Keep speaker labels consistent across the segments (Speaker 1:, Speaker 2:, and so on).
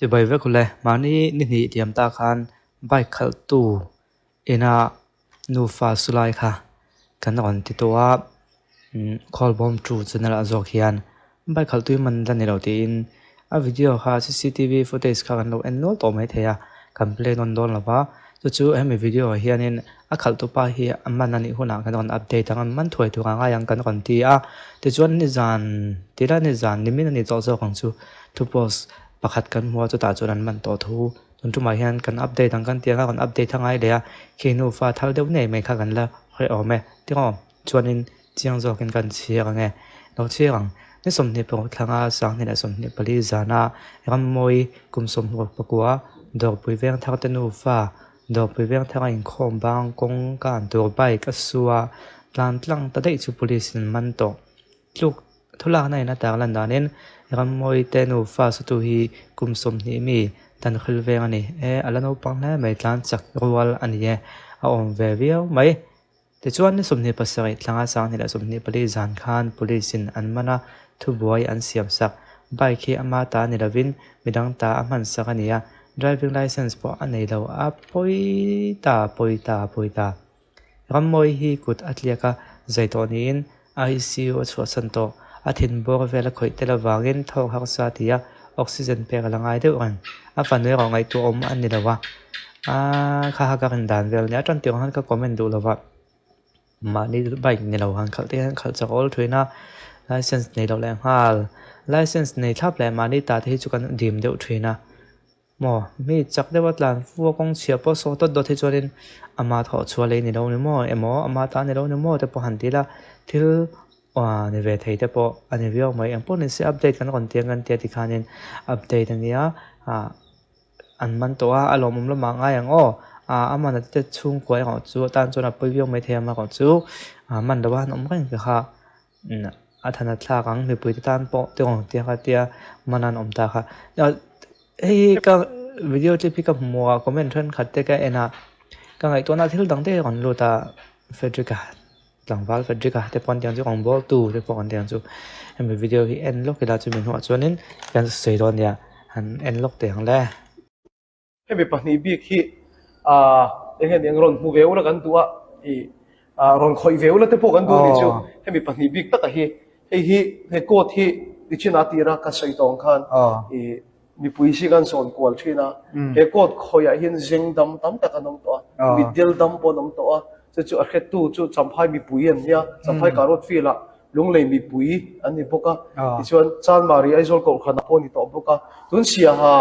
Speaker 1: Chibai vek ule, mahni ni hnih diam ta khan bike khalhtu ina nufa su lai kha kan rawn ti tawh a, Khawlbawm tu channel ah zawk hian bike khalhtu hi man la ni lo tiin a video kha cctv footage kha kan lo en nual tawh mai thei a, kan play nawn dawn lo va, chu chu hemi video ah hianin a khalhtu pa hi a man a nih hunah kan rawn update ang a, man thuai tur a ngai ang kan rawn ti a, tichuan nizan tila nizan nimin a ni tawh zawk ang chu thu post pakhat kan hmu a chutah chuan an man tawh thu tun tumah hian kan update ang kan ti ang a rawn update a ngai leh a khi nufa thar deuh ngei mai kha kan la hrehawm e tiraw chuanin chiang zawkin kan chhiar ang e lo chhiar ang ni 26 thlanga 2024 zana rammawi kum 24 dawrpui veng thar te nufa dawrpui veng thar a inkhawm bang kawng ka an tur bike a su a tlan tlang ta daih chu police in man tawh. Tluk thulakna in a tarlan danin Rammawi te nufa sutu hi kum 20 mi dan hril veng a ni e, a la naupang hle mai tlan chak rual a ni e, a awm ve viau mai. Tichuan ni 27 thlanga 2024 zan khan police in an man a, thubuai an siam sak. Bike hi ama ta ni lovin midang ta a hman sak a ni a, driving licence pawh a nei lo a, pawi ta pawi ta pawi ta. Rammawi hi kut a tliak a, zai tawh niin ICU a chhuahsan tawh. A thin bawr vel a khawih tel avangin thawk harsa ti a, oxygen pek a la ngai deuh reng. A fanu erawh ngaihtuah awm a ni lo a, aaa kha kha ka rin dan vel a nia. Tan tirh ang khan ka comment duh lo va, mahni bike ni lo han khalh te hian khalh chak awl thin a, licence nei loh leh nghal. Licence nei thlap leh mahni ta te hi chu kan dim deuh thin a. Maw, mi chak deuha tlan fu a kawng chhia pawh saw dawt dawt hi chuanin ama thawh chhuah lei ni lo ni maw emaw ama ta ni lo ni maw te pawh han ti ila thil aw ni ve thei te pawh a ni viau mai. Engpawh ni se update kan rawn ti ang kan tia tikhanin update a nia ah an man tawh a, a lawmawm lamah ngai ang aw. Ah a man a te chhungkua erawh chu atan chuan a pawi viau mai thei a amaherawh chu ah man loha an awm reng te kha. A than a thlak ang mipui te tan pawh te awm tia kha tia man an awm ta kha hei hi ka video clip hi ka hmu a comment thenkhat te ka en a ka ngaihtuahna thil dang te hi a rawn lut a Frederick-a tlangval Frederick-a te pawh an ti ang chu rawngbâwl tu te pawh an ti ang chu hemi video hi en lawk ila chumi hnuah chuanin kan sawi dawn nia han en lawk teh ang le.
Speaker 2: Hemi pahnih bik hi ah eng nge eng rawn hmu ve ula kan duh a ih ah rawn khawih ve ula te pawh kan duh a nih chu hemi pahnih bik taka hi hei hi he coat hi tichin a tira ka sawi tawng khan ih mipui si kan sawn kual thin a he coat khawiah hian zeng dam tam tak an awm tawh a mitdel dam pawh an awm tawh a chu chu a hretu chu Champhai mipui an nia Champhai Karot field ah Lunglei mipui an ni bawk a, tichuan Chanmari Aizawl Kohhran ah pawh a ni tawh bawk a, tun Siaha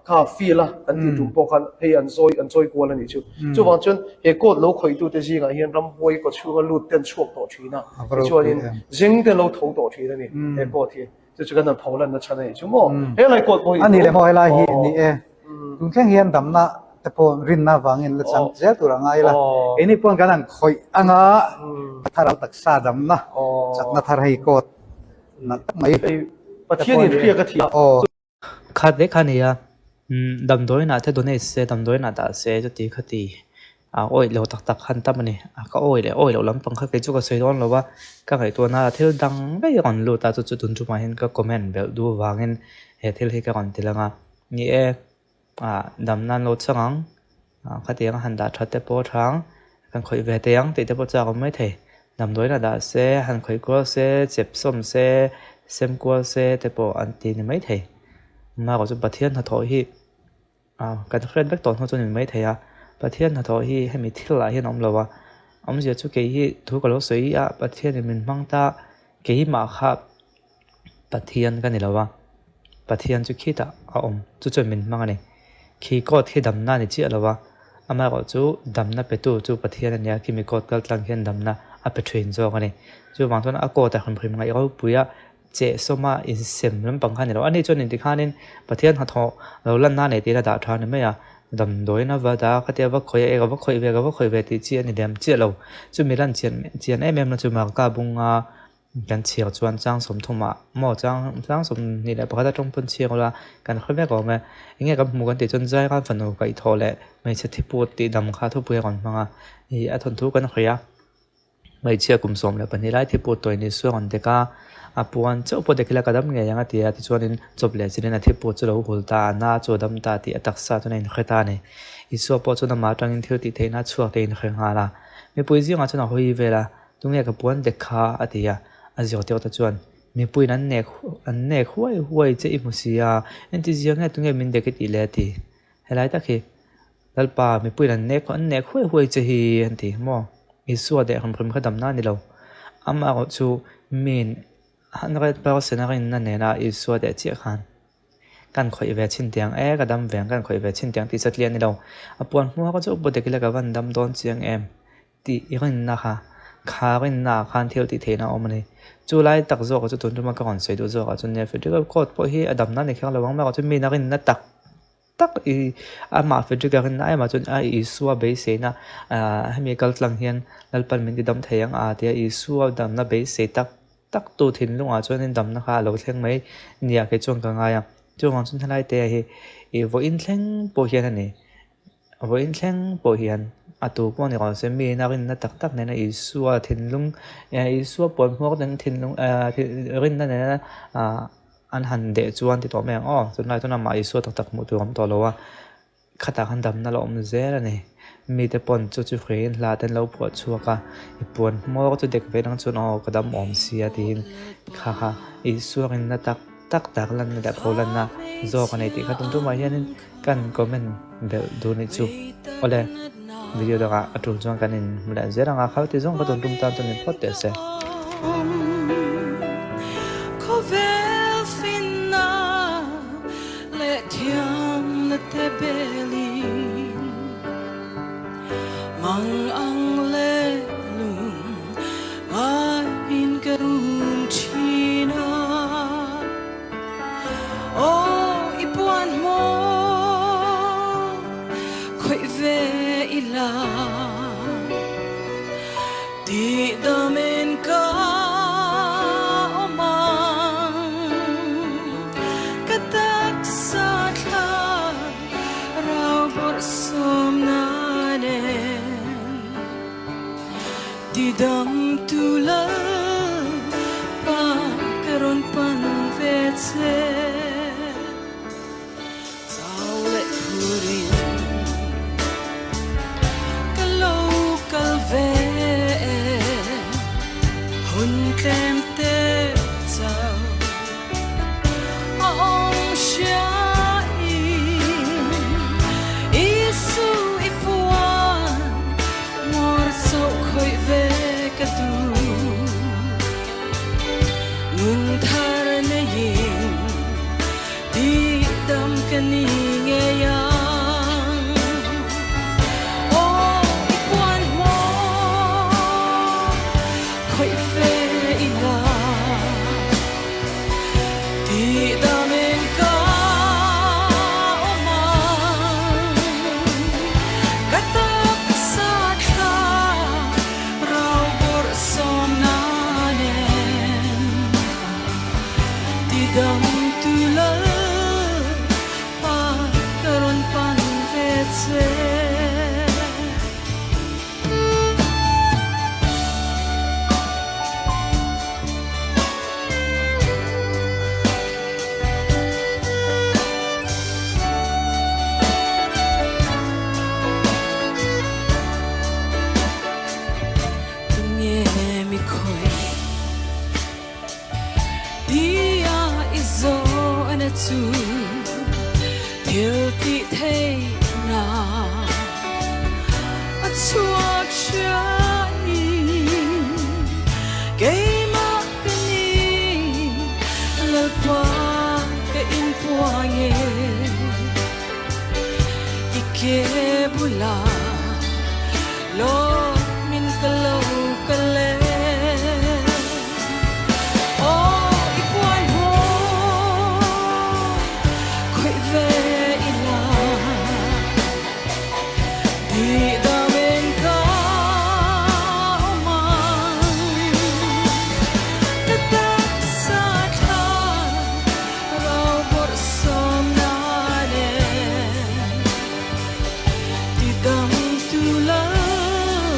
Speaker 2: kha field a kan tih tum pawh khan hei an zawi an chawi kual a nih chu. Chuvang chuan he court lo khawihtute zingah hian ramhuai kawchhunga lut te an chhuak tawh thin a, tichuanin zeng te an lo tho tawh thin a ni he court hi. Chu chu kan han pho lanna chhan a nih chu maw. Helai court pawh hi
Speaker 3: A ni le maw helai hi ni e. Tun thleng hian damna te pawh rinna avangin la chang zel tur a ngai la. Keini pawn kan han khawih anga thar taksa damna chakna thar hei court nalh tak mai.
Speaker 2: Pathian in hriak a thiah.
Speaker 1: Khat vek kha a ni a, damdawiinah te donate se damdawiinah dah se chuti khati a awih lo tak tak khan tam a ni. A ka awih leh awih loh lampang kha kei chu ka sawi dawn lo va, ka ngaihtuahna ah thil dang daih a rawn lut a chu chu tun tumah hian ka comment belh duh avangin he thil hi ka rawn ti lang a. Ni e, ah dam nan lo chang ang, ah khatiang a han dah that te pawh a tha ang, kan khawih ve thei ang tih te pawh chak awm maithei. Damdawiin a dah se, han khawih kual se, chep sawm se, sem kual se te pawh an ti ni maithei. Amaherawhchu chu Pathian hnathawh hi ah kan hriat vek tawh hnu chu a ni maithei a, Pathian hnathawh hi hemi thil ah hian a awm lo a, awmzia chu kei hi thu ka lo sawi a, Pathianin min hmang ta, keimah kha Pathian ka ni lo a, Pathian chu khitah a awm, chu chuan min hmang a ni. Khi court khi damna a ni chiah lo a, amaherawh chu damna petu chu Pathian a nia, khimi court kal tlang khian damna a pe thin zawk a ni. Chuvang chuan a court a hrim hrim ngaih ropui a, chehsawma insem lampang kha a ni lo. Ani chuan inti khanin Pathian hnathawh lo lanna a nei tiin a dah tha a ni mai a, damdawiin a va dah a, khatia va khawih a, e ka va khawih ve, ka va khawih ve tih chi a ni lem chiah lo. Chumi lan chian chian em em na chu Marka bunga Kan chhiar chuan chang 30 ah maw chang chang 21 atang pawn chhiar ula kan hre vek awm e. Enge kan hmuh kan tih chuan Zairam fanu kaihthawh leh hmeichhe thiput tih dam kha thupui a rawn hmang a, ih a thawnthu kan hria. Hmeichhia kum 12 lai thi put tawhin Isua rawn dek a, a puan chauh pawh dek ila ka dam ngei ang a ti a, tichuanin chawp leh chilhin a thi put chu lo hul ta a, na chu a dam ta tih a taksa chuan a inhre ta a ni. Isua pawh chuan amah atangin thil tih theihna a chhuak te a inhre nghal a. Mipui zingah chuan a hawi vel a, Tunge ka puan dek kha? a ti a, a zirtirte te chuan, Mipuiin an nek an nek huai huai che i hmu si a, engtizia nge tunge min dek i tih le? a ti. Helai tak hi. Lalpa, mipuiin an nek an nek huai huai che hi an ti maw? Isua deh hrim hrim kha damna a ni lo. Amah erawh chu miin an red person a rinna nena Isua deh chiah khan kan khawih ve chhin tiang e, ka dam ve ang, kan khawih ve chhin tiang tih satliah a ni lo. A puan hmuak a chu pawh dik ila ka van dam dawn chiang em tih i rinna kha, kha rinna ah khan thil tih theihna a awm a ni. Chu lai tak zawkah chu tun tuma ka rawn sawi duh zawkah chuan nia Federal Court pawh hi a damna a ni kher lo ang, amaherawhchu miin a rinna tak tak i amah Frederick a rinna emah chuan a Isua beiseina ah hemi kal tlang hian Lalpan min ti dam thei ang a tia Isua damna beisei tak tak tu thinlungah chuanin damna kha a lo thleng mai nia kei chuan ka ngai a, chuvang chuan helai te hi ih vawiin thleng pawh hian a ni vawiin thleng pawh hian a tu pawh ni rawh se miin a rinna tak tak nena Isua thinlung Isua puan hmuak den thinlung ah rinna nena ah. An han deh chuan ti tawh mai ang aw, tunlai chuan amah Isua tak tak hmuh tur a awm tawh lo a, khatah khan damna la awm zel a ni. Mite pawn chu chu hreiin hla te an lo phuah chhuak a, i puan hmawr chu dek ve dang chuan aw ka dam awm si a tiin kha kha Isua rinna tak tak tak lanna leh pho lanna zawk a nei tih kha tum tumah hianin kan comment belh duh nih chu. Awle, video dangah a tul chuan kan inhmu leh zel ang a, khal ti zawng ka tun tum tan chuan min phawt teh se.
Speaker 4: Aw i puan maw khawih ve ila Tihdam in ka awm ang Ka taksa thla rau bawrhsawmna nen Tidam tu Lalpa ka rawn pan ve che. Chau leh phurin ka lo kal ve e. Hun tlem te chau a awm hria in Isu i puan Ngawr chauh khawih ve ka duh. Nun thar neiin tihdam ka ni ngei ang. Aw i puan maw khawih ve ila. Tihdam in ka awm ang. Ka taksa thla rau bawrhsawmna nen tidam tu Lalpa ka rawn pan ve che. Tunge mi khawih tia i zawhna chu thil tih theihna a chhuak hriain keimah ka ni Lalpa ka inpuang e i ke bulah Lawk min ka lo kal e. Aw i puan haw khawih ve ila Tihdam in ka awm ang Ka taksa thla rau bawrhsawmna nen Tidam tu Lalpa.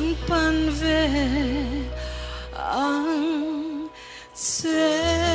Speaker 4: Rawn pan ve ang che.